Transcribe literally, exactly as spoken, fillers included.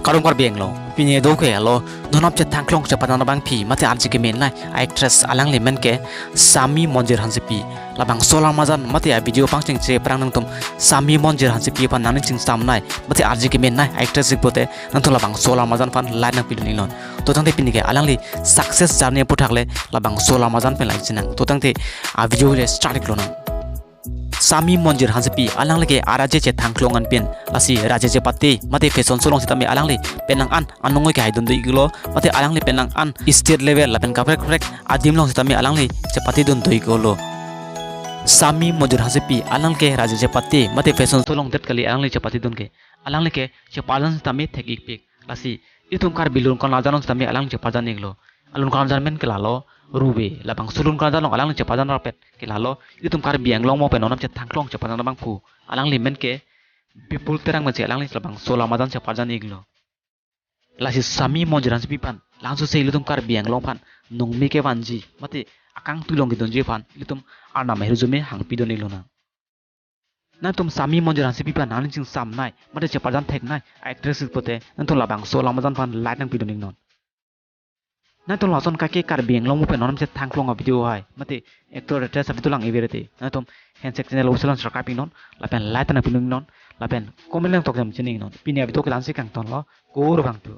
Kardom Karbi Anglong, pini do ke alo, non apce thangklong chepadan abangpi, mate arje kemenei, actress alangli men ke, Sami Monjir Hansepi, labangso alam ajan, mate a video pangcheng che prang nangtum, Sami Monjir Hansepi aphan nangning chingsamnei, mate arje kemenei, actress ik pote, nangtum labangso alam ajan aphan like nangpidun iknon. To tangte pini ke alangli success journey aputhak le, labangso alam ajan pen like chenang. To tangte a video le start iklonang. Sami Monjir Hansepi alangli ke araje chethangklong anpin, lasi raje chepate, mate fashion show along sitame alangli penang an anongoi kehaidun do iklo, mate alangli penang an state level lapen kaprek kaprek adim along sitame alangli chepatedun do iklo. Sami Monjir Hansepi alangli ke raje chepate, mate fashion show along det kali alangli chepatedun ke. Alangli ke cheparjan sitame thek ikpik. Lasi itum Karbi lun karjan along sitame alang cheparjan iklo. Alun karjan men ke lalo, ruve, labangso lun karjan along alangli cheparjan rapet ke lalo, itum Karbi Anglong mo pen non apce thangklong cheparjan abangphu. Alangli men ke Bipul Terang mensi alangli labangso alam ajan cheparjan iklo. Lasi Sami Monjir Hansepi aphan, langsose ilitum Karbi Anglong aphan, nongmi kevanji, mate akangtui along kedunji aphan, ilitum arnam ahirjume hangpidun iklonang. Nangtum Sami Monjir Hansepi aphan nangning chingsamnei, mate cheparjan theknei, actress ik pote, nangtum labangso alam ajan aphan like nangpidun iknon. Nangtum lason kake Karbi Anglong mo pen non apce thangklong a video hai, mate actor actress a video lang iverete. Nangtum handshake channel uselan subscribe iknon, lapen like nangpidun iknon, lapen comment lang tok jam chini iknon. Pini a video ke la-ansi kangtonlo, kurvangthu.